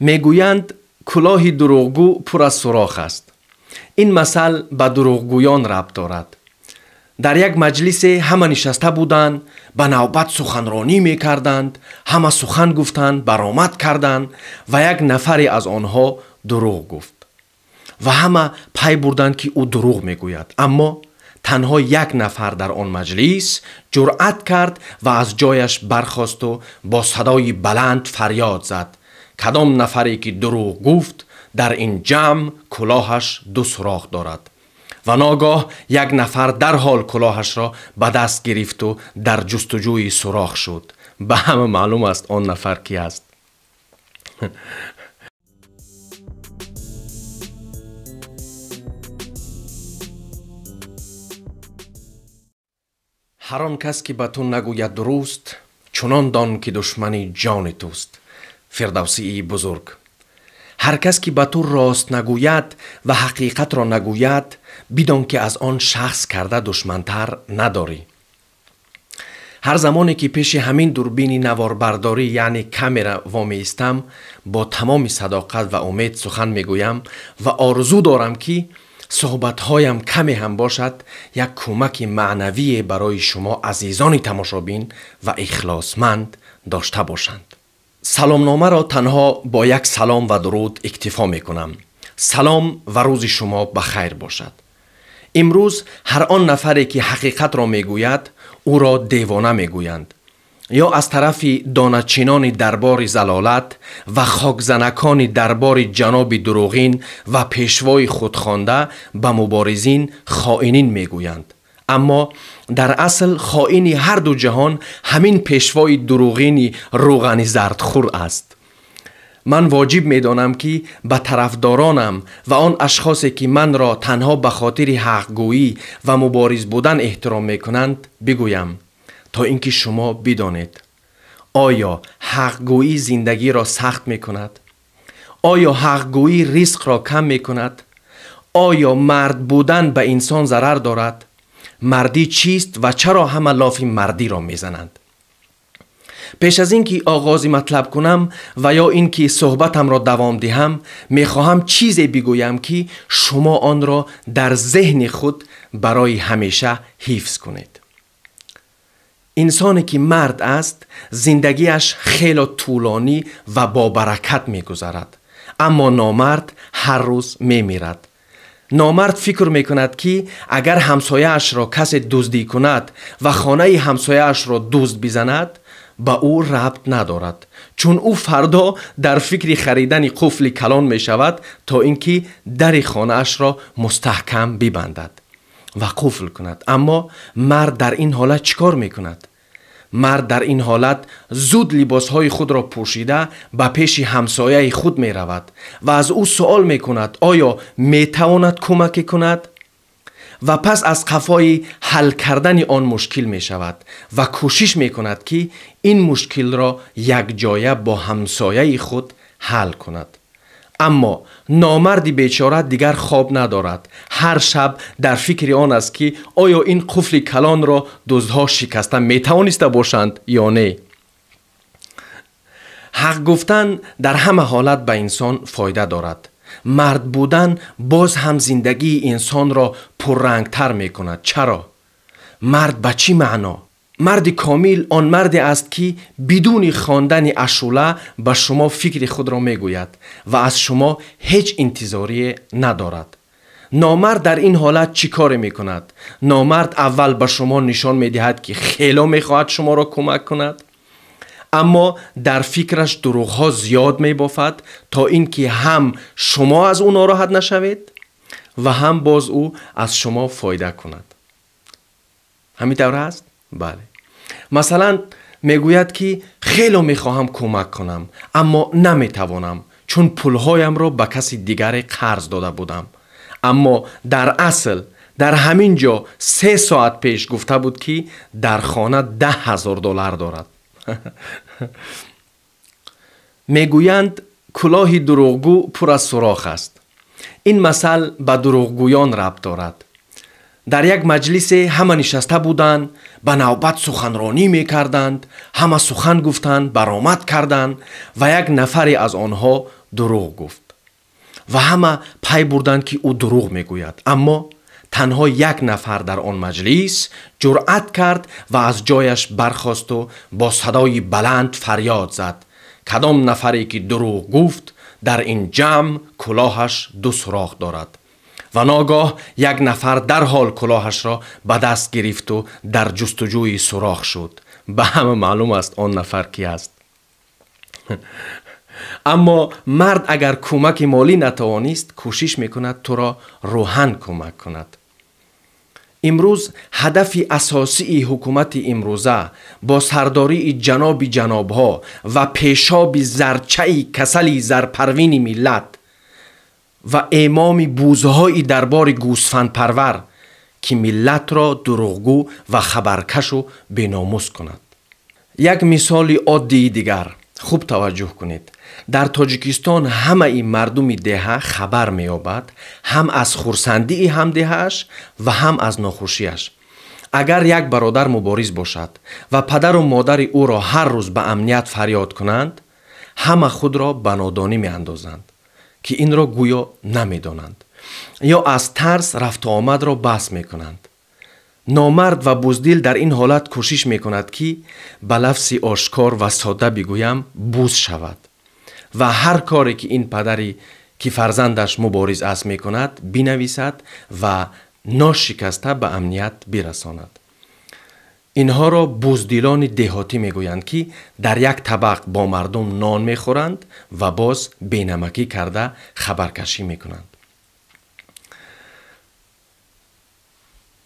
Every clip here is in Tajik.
Мегӯянд кулоҳи дурӯғгӯ пур аз сурох аст. Ин масал ба дурӯғгӯён рабт дорад. Дар як маҷлисе ҳама нишаста буданд, ба навбат суханронӣ мекарданд, ҳама сухан гуфтанд, баромад карданд ва як нафаре аз онҳо дурӯғ гуфт. Ва ҳама пай бурданд, ки ӯ дурӯғ мегӯяд. Аммо танҳо як нафар дар он маҷлис ҷуръат кард ва аз ҷояш бархосту бо садои баланд фарёд зад: кадом нафаре ки дурӯғ гуфт, дар ин ҷамъ кулоҳаш ду сурох дорад. Ва ногоҳ як нафар дарҳол кулоҳашро ба даст гирифту дар ҷустуҷӯи сурох шуд. Ба ҳама маълум аст он нафар ки аст. Ҳар он кас ки ба ту нагӯяд дуруст, чунон дон ки душмани ҷони туст. Фирдавсии бузург. Ҳар кас ки ба ту рост нагӯяд ва ҳақиқатро нагӯяд, бидон ки аз он шахс карда душмантар надорӣ. Ҳар замоне ки пеши ҳамин дурбини наворбардорӣ, яъне камера вомеистам, бо тамоми садоқат ва умед сухан мегӯям ва орзу дорам, ки суҳбатҳоям каме ҳам бошад, як кӯмаки маънавие барои шумо азизони тамошобин ва ихлосманд дошта бошанд. Саломномаро танҳо бо як салом ва дуруд иктифо мекунам. Салом ва рӯзи шумо ба хайр бошад. Имрӯз ҳар он нафаре ки ҳақиқатро мегӯяд, ӯро девона мегӯянд. Ё аз тарафи доначинони дарбори залолат ва хокзанакони дарбори ҷаноби дурӯғин ва пешвои худхонда ба муборизин хоинин мегӯянд. Аммо дар асл хоини ҳар ду ҷаҳон ҳамин пешвои дурӯғини рӯғани зардхӯр аст. Ман воҷиб медонам, ки ба тарафдоронам ва он ашхосе ки манро танҳо ба хотири ҳақгӯӣ ва мубориз будан эҳтиром мекунанд, бигӯям, то ин ки шумо бидонед, оё ҳақгӯӣ зиндагиро сахт мекунад? Оё ҳақгӯӣ ризқро кам мекунад? Оё мард будан ба инсон зарар дорад? Мардӣ чист ва чаро ҳама лофи мардиро мезананд? Пеш аз ин ки оғози матлаб кунам ва ё ин ки суҳбатамро давом диҳам, мехоҳам чизе бигӯям, ки шумо онро дар зеҳни худ барои ҳамеша ҳифз кунед. Инсоне ки мард аст, зиндагиаш хело тӯлонӣ ва бобаракат мегузарад, аммо номард ҳар рӯз мемирад. Номард фикр мекунад, ки агар ҳамсояашро касе дуздӣ кунад ва хонаи ҳамсояашро дузд бизанад, ба ӯ рабт надорад, чун ӯ фардо дар фикри харидани қуфли калон мешавад, то ин ки дари хонаашро мустаҳкам бибандад ва қуфл кунад. Аммо мард дар ин ҳолат чӣ кор мекунад? Мард дар ин ҳолат зуд либосҳои худро пӯшида ба пеши ҳамсояи худ меравад ва аз ӯ суол мекунад, оё метавонад кӯмаке кунад? Ва пас аз қафои ҳал кардани он мушкил мешавад ва кӯшиш мекунад, ки ин мушкилро якҷоя бо ҳамсояи худ ҳал кунад. Аммо номарди бечора дигар хоб надорад. Ҳар шаб дар фикри он аст, ки оё ин қуфли калонро дуздҳо шикаста метавониста бошанд ё не. Ҳақ гуфтан дар ҳама ҳолат ба инсон фоида дорад. Мард будан боз ҳам зиндагии инсонро пуррангтар мекунад. Чаро? Мард ба чӣ маъно? Марди комил он марде аст, ки бидуни хондани ашула ба шумо фикри худро мегӯяд ва аз шумо ҳеҷ интизорие надорад. Номард дар ин ҳолат чӣ коре мекунад? Номард аввал ба шумо нишон медиҳад, ки хело мехоҳад шуморо кӯмак кунад, аммо дар фикраш дурӯғҳо зиёд мебофад, то ин ки ҳам шумо аз ӯ нороҳат нашавед ва ҳам боз ӯ аз шумо фоида кунад. Ҳамин тавр аст? Бале. Масалан, мегӯяд, ки хело мехоҳам кӯмак кунам, аммо наметавонам, чун пулҳоямро ба каси дигаре қарз дода будам. Аммо дар асл дар ҳамин ҷо 3 соат пеш гуфта буд, ки дар хона 10 000 доллар дорад. Мегӯянд кулоҳи дурӯғгӯ пур аз сурох аст. Ин масал ба дурӯғгӯён рабт дорад. Дар як маҷлисе ҳама нишаста буданд, ба навбат суханронӣ мекарданд, ҳама сухан гуфтанд, баромад карданд ва як нафаре аз онҳо дурӯғ гуфт ва ҳама пай бурданд, ки ӯ дурӯғ мегӯяд. Аммо танҳо як нафар дар он маҷлис ҷуръат кард ва аз ҷояш бархосту бо садои баланд фарёд зад: кадом нафаре ки дурӯғ гуфт, дар ин ҷамъ кулоҳаш ду сурох дорад. Ва ногоҳ як нафар дарҳол кулоҳашро ба даст гирифту дар ҷустуҷӯи сурох шуд. Ба ҳама маълум аст, он нафар ки аст. Аммо мард агар кӯмаки молӣ натавонист, кӯшиш мекунад туро рӯҳан кӯмак кунад. Имрӯз ҳадафи асосии ҳукумати имрӯза бо сардории ҷаноби ҷанобҳо ва пешоби зарчаи касали зарпарвини миллат ва эмоми бузҳои дарбори гӯсфандпарвар, ки миллатро дурӯғгӯ ва хабаркашу беномус кунад. Як мисоли оддии дигар, хуб таваҷҷӯҳ кунед. Дар Тоҷикистон ҳамаи мардуми деҳа хабар меёбад ҳам аз хурсандии ҳамдеҳааш ва ҳам аз нохушиаш. Агар як бародар мубориз бошад ва падару модари ӯро ҳар рӯз ба амният фарёд кунанд, ҳама худро ба нодонӣ меандозанд, ки инро гӯё намедонанд, ё аз тарс рафтуомадро бас мекунанд. Номард ва буздил дар ин ҳолат кӯшиш мекунад, ки ба лафзи ошкор ва содда бигӯям, буз шавад ва ҳар коре ки ин падаре ки фарзандаш мубориз аст мекунад, бинависад ва ношикаста ба амният бирасонад. Инҳоро буздилони деҳотӣ мегӯянд, ки дар як табақ бо мардум нон мехӯранд ва боз бенамакӣ карда хабаркашӣ мекунанд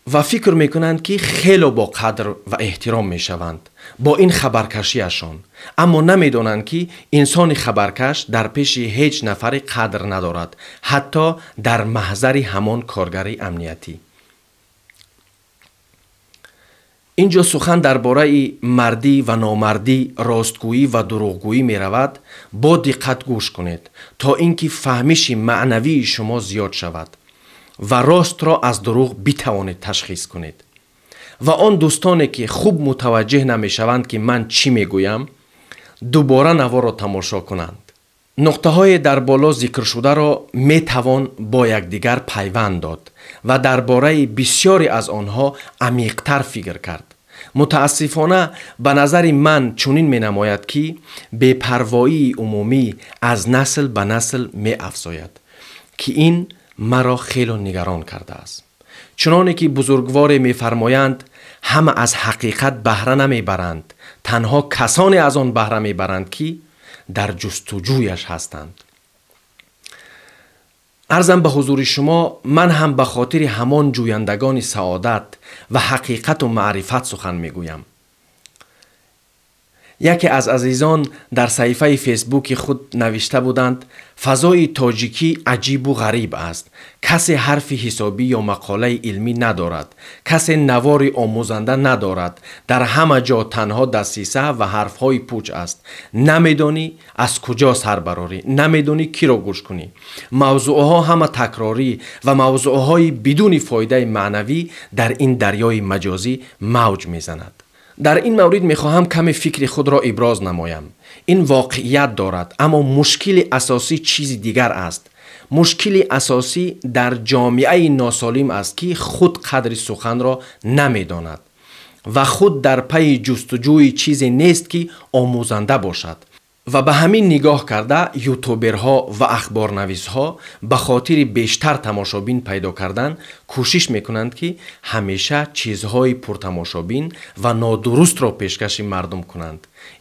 ва фикр мекунанд, ки хело бо қадр ва эҳтиром мешаванд бо ин хабаркашиашон. Аммо намедонанд, ки инсони хабаркаш дар пеши ҳеҷ нафаре қадр надорад, ҳатто дар маҳзари ҳамон коргари амниятӣ. Ин ҷо сухан дар бораи мардӣ ва номардӣ, ростгӯӣ ва дурӯғгӯӣ меравад. Бо диққат гӯш кунед, то ин ки фаҳмиши маънавии шумо зиёд шавад ва ростро аз дурӯғ битавонед ташхис кунед. Ва он дӯстоне ки хуб мутаваҷҷеҳ намешаванд, ки ман чӣ мегӯям, дубора наворро тамошо кунанд. Нуқтаҳое дар боло зикршударо метавон бо якдигар пайванд дод ва дар бораи бисёре аз онҳо амиқтар фикр кард. Мутаассифона, ба назари ман чунин менамояд, ки бепарвоии умумӣ аз насл ба насл меафзояд, ки ин маро хело нигарон кардааст. Чуноне ки бузургворе мефармоянд, ҳама аз ҳақиқат баҳра намебаранд, танҳо касоне аз он баҳра мебаранд, ки дар ҷустуҷӯяш ҳастанд. Арзам ба ҳузури шумо, ман ҳам ба хотири ҳамон ҷӯяндагони саодат ва ҳақиқату маърифат сухан мегӯям. Яке аз азизон дар саҳифаи фейсбуки худ навишта буданд: фазои тоҷикӣ аҷибу ғариб аст. Касе ҳарфи ҳисобӣ ё мақолаи илмӣ надорад, касе навори омӯзанда надорад. Дар ҳама ҷо танҳо дастсиса ва ҳарфҳои пуч аст. Намедонӣ аз куҷо сар барорӣ, намедонӣ киро гӯш кунӣ. Мавзӯъҳо ҳама такрорӣ ва мавзӯъҳои бидуни фоидаи маънавӣ дар ин дарёи маҷозӣ мавҷ мезанад. Дар ин маврид мехоҳам каме фикри худро иброз намоям. Ин воқеият дорад, аммо мушкили асосӣ чизи дигар аст. Мушкили асосӣ дар ҷомеаи носолим аст, ки худ қадри суханро намедонад ва худ дар пайи ҷустуҷӯи чизе нест, ки омӯзанда бошад. Ва ба ҳамин нигоҳ карда, ютуберҳо ва ахборнависҳо ба хотири бештар тамошобин пайдо кардан кӯшиш мекунанд, ки ҳамеша чизҳои пуртамошобин ва нодурустро пешкаши мардум кунанд.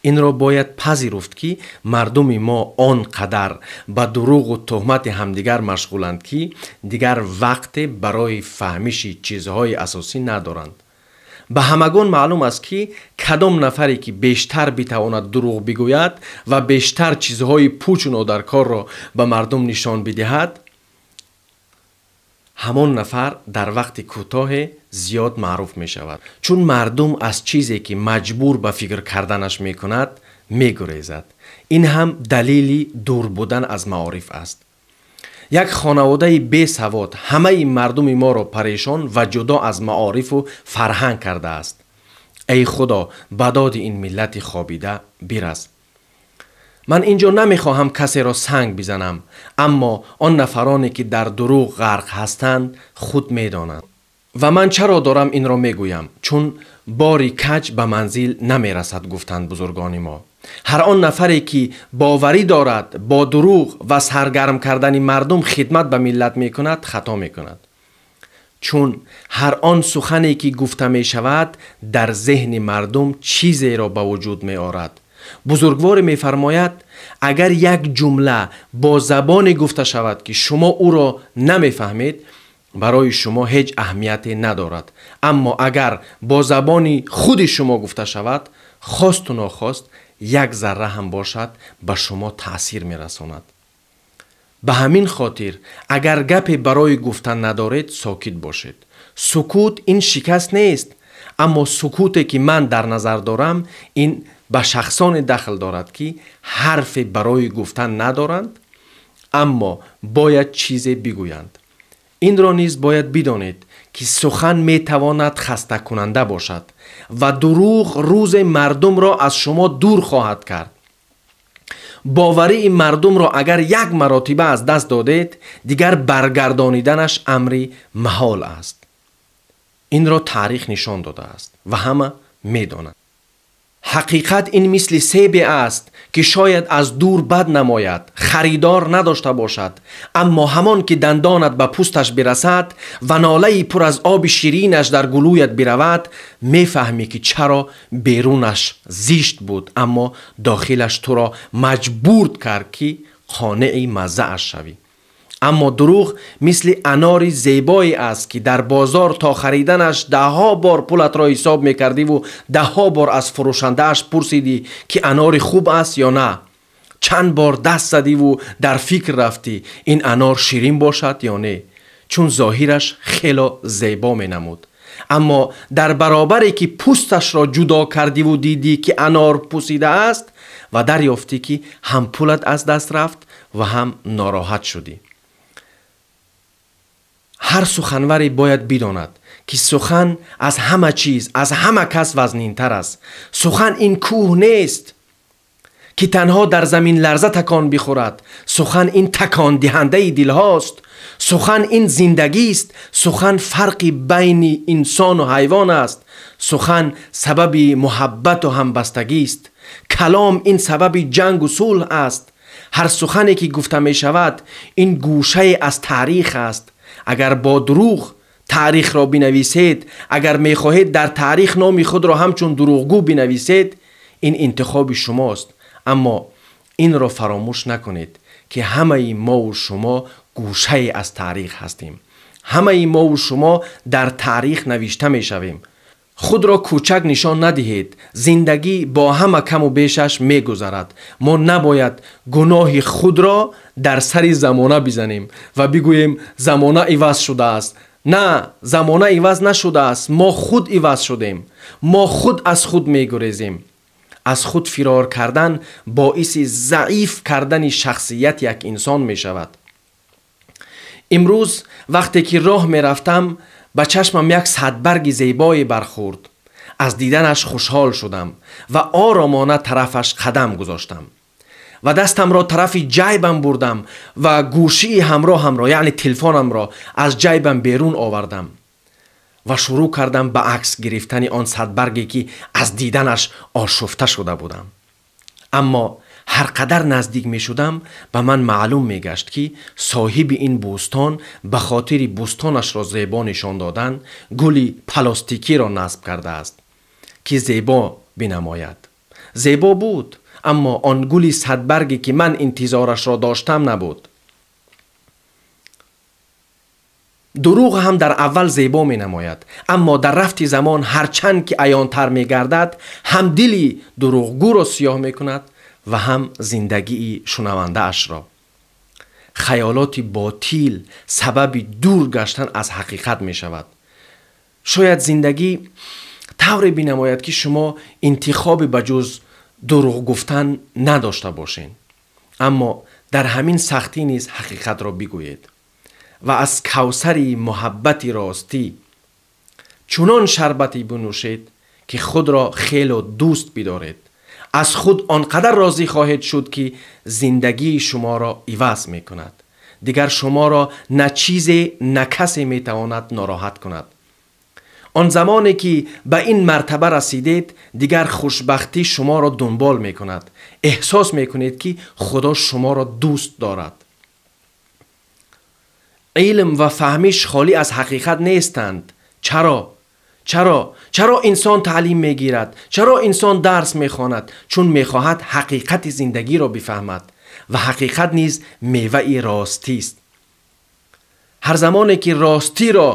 Инро бояд пазируфт, ки мардуми мо он қадар ба дурӯғу туҳмати ҳамдигар машғуланд, ки дигар вақте барои фаҳмиши чизҳои асосӣ надоранд. Ба ҳамагон маълум аст, ки кадом нафаре ки бештар битавонад дурӯғ бигӯяд ва бештар чизҳои пучу нодаркорро ба мардум нишон бидиҳад, ҳамон нафар дар вақти кӯтоҳе зиёд маъруф мешавад, чун мардум аз чизе ки маҷбур ба фикр карданаш мекунад, мегурезад. Ин ҳам далели дур будан аз маориф аст. Як хонаводаи бесавод ҳамаи мардуми моро парешон ва ҷудо аз маорифу фарҳанг кардааст. Эй Худо, ба доди ин миллати хобида бирас. Ман инҷо намехоҳам касеро санг бизанам, аммо он нафароне ки дар дурӯғ ғарқ ҳастанд худ медонанд. Ва ман чаро дорам инро мегӯям? Чун бори каҷ ба манзил намерасад, гуфтанд бузургони мо. Ҳар он нафаре ки боварӣ дорад бо дурӯғ ва саргарм кардани мардум хидмат ба миллат мекунад, хато мекунад. Чун ҳар он сухане ки гуфта мешавад дар зеҳни мардум чизеро ба вуҷуд меорад. Бузургворе мефармояд, агар як ҷумла бо забоне гуфта шавад ки шумо ӯро намефаҳмед, барои шумо ҳеҷ аҳамияте надорад. Аммо агар бо забони худи шумо гуфта шавад, хосту нохост як зарра ҳам бошад ба шумо таъсир мерасонад. Ба ҳамин хотир агар гапе барои гуфтан надоред, сокит бошед. Сукут ин шикаст нест, аммо сукуте ки ман дар назар дорам ин ба шахсоне дахл дорад ки ҳарфе барои гуфтан надоранд, аммо бояд чизе бигӯянд. Инро низ бояд бидонед ки сухан метавонад хастакунанда бошад ва дурӯғ рӯзе мардумро аз шумо дур хоҳад кард. Боварии мардумро агар як маротиба аз даст додед, дигар баргардониданаш амри маҳол аст. Инро таърих нишон додааст ва ҳама медонанд. Ҳақиқат ин мисли себе аст ки шояд аз дур бад намояд, харидор надошта бошад, аммо ҳамон ки дандонат ба пӯсташ бирасад ва нолаи пур аз оби ширинаш дар гулӯят биравад, мефаҳмӣ ки чаро берунаш зишт буд, аммо дохилаш туро маҷбур кард ки қонеи маззааш шавӣ. Аммо дурӯғ мисли анори зебое аст ки дар бозор то хариданаш даҳҳо бор пулатро ҳисоб мекардиву даҳҳо бор аз фурӯшандааш пурсидӣ ки анори хуб аст ё на. Чанд бор даст задиву дар фикр рафтӣ ин анор ширин бошад ё не, чун зоҳираш хело зебо менамуд. Аммо дар баробаре ки пӯсташро ҷудо кардиву дидӣ ки анор пӯсидааст ва дарёфтӣ ки ҳам пулат аз даст рафт ва ҳам нороҳат шудӣ. Ҳар суханваре бояд бидонад ки сухан аз ҳама чиз, аз ҳама кас вазнинтар аст. Сухан ин кӯҳ нест ки танҳо дар замин ларза такон бихӯрад. Сухан ин такондиҳандаи дилҳост. Сухан ин зиндагист. Сухан фарқи байни инсону ҳайвон аст. Сухан сабаби муҳаббату ҳамбастагист. Калом ин сабаби ҷангу сулҳ аст. Ҳар сухане ки гуфта мешавад ин гӯшае аз таърих аст. Агар бо дурӯғ таърихро бинависед, агар мехоҳед дар таърих номи худро ҳамчун дурӯғгӯ бинависед, ин интихоби шумост. Аммо инро фаромӯш накунед ки ҳамаи мову шумо гӯшае аз таърих ҳастем. Ҳамаи мову шумо дар таърих навишта мешавем. Худро кӯчак нишон надиҳед. Зиндагӣ бо ҳама каму бешаш мегузарад. Мо набояд гуноҳи худро дар сари замона бизанем ва бигӯем замона иваз шудааст. На, замона иваз нашудааст. Мо худ иваз шудем. Мо худ аз худ мегурезем. Аз худ фирор кардан боиси заиф кардани шахсияти як инсон мешавад. Имрӯз вақте ки роҳ мерафтам, ба чашмам як садбарги зебое бархӯрд. Аз диданаш хушҳол шудам ва оромона тарафаш қадам гузоштам ва дастамро тарафи ҷайбам бурдам ва гӯшии ҳамроҳамро, яъне телефонамро аз ҷайбам берун овардам ва шурӯъ кардам ба акс гирифтани он садбарге ки аз диданаш ошуфта шуда будам. Аммо ҳар қадар наздик мешудам, ба ман маълум мегашт ки соҳиби ин бӯстон ба хотири бӯстонашро зебо нишон додан гули пластикиро насб кардааст ки зебо бинамояд. Зебо буд, аммо он гули садбарге ки ман интизорашро доштам набуд. Дурӯғ ҳам дар аввал зебо менамояд, аммо дар рафти замон ҳарчанд ки аёнтар мегардад, ҳам дили дурӯғгӯро сиёҳ мекунад ва ҳам зиндагии шунавандаашро. Хаёлоти ботил сабаби дур гаштан аз ҳақиқат мешавад. Шояд зиндагӣ тавре бинамояд ки шумо интихоби ба ҷуз дурӯғ гуфтан надошта бошед, аммо дар ҳамин сахтӣ низ ҳақиқатро бигӯед ва аз кавсари муҳаббати ростӣ чунон шарбате бинӯшед ки худро хело дӯст бидоред. Аз худ он қадар розӣ хоҳед шуд, ки зиндагии шуморо иваз мекунад. Дигар шуморо на чизе, на касе метавонад нороҳат кунад. Он замоне ки ба ин мартаба расидед, дигар хушбахтӣ шуморо дунбол мекунад. Эҳсос мекунед, ки Худо шуморо дӯст дорад. Илм ва фаҳмиш холӣ аз ҳақиқат нестанд. Чаро? Чаро? Чаро инсон таълим мегирад? Чаро инсон дарс мехонад? Чун мехоҳад ҳақиқати зиндагиро бифаҳмад ва ҳақиқат низ меваи ростист. Ҳар замоне ки ростиро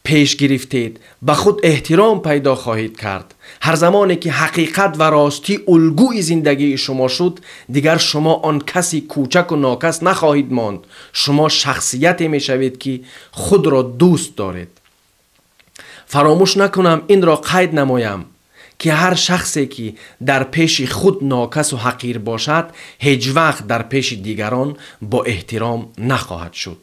пеш гирифтед, ба худ эҳтиром пайдо хоҳед кард. Ҳар замоне ки ҳақиқат ва ростӣ улгӯи зиндагии шумо шуд, дигар шумо он каси кӯчаку нокас нахоҳед монд. Шумо шахсияте мешавед, ки худро дӯст доред. Фаромӯш накунам, инро қайд намоям, ки ҳар шахсе ки дар пеши худ нокасу ҳақир бошад, ҳеҷ вақт дар пеши дигарон бо эҳтиром нахоҳад шуд.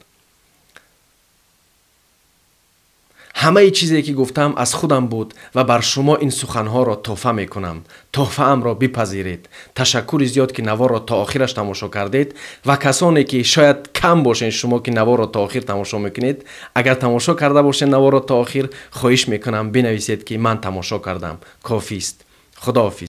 Ҳамаи чизе ки гуфтам аз худам буд ва бар шумо ин суханҳоро тӯҳфа мекунам. Тӯҳфаамро бипазиред. Ташаккури зиёд, ки наворро то охираш тамошо кардед ва касоне ки шояд кам бошед шумо ки наворро то охир тамошо мекунед, агар тамошо карда бошед наворро то охир, хоҳиш мекунам бинависед, ки ман тамошо кардам. Кофист. Худоҳофиз.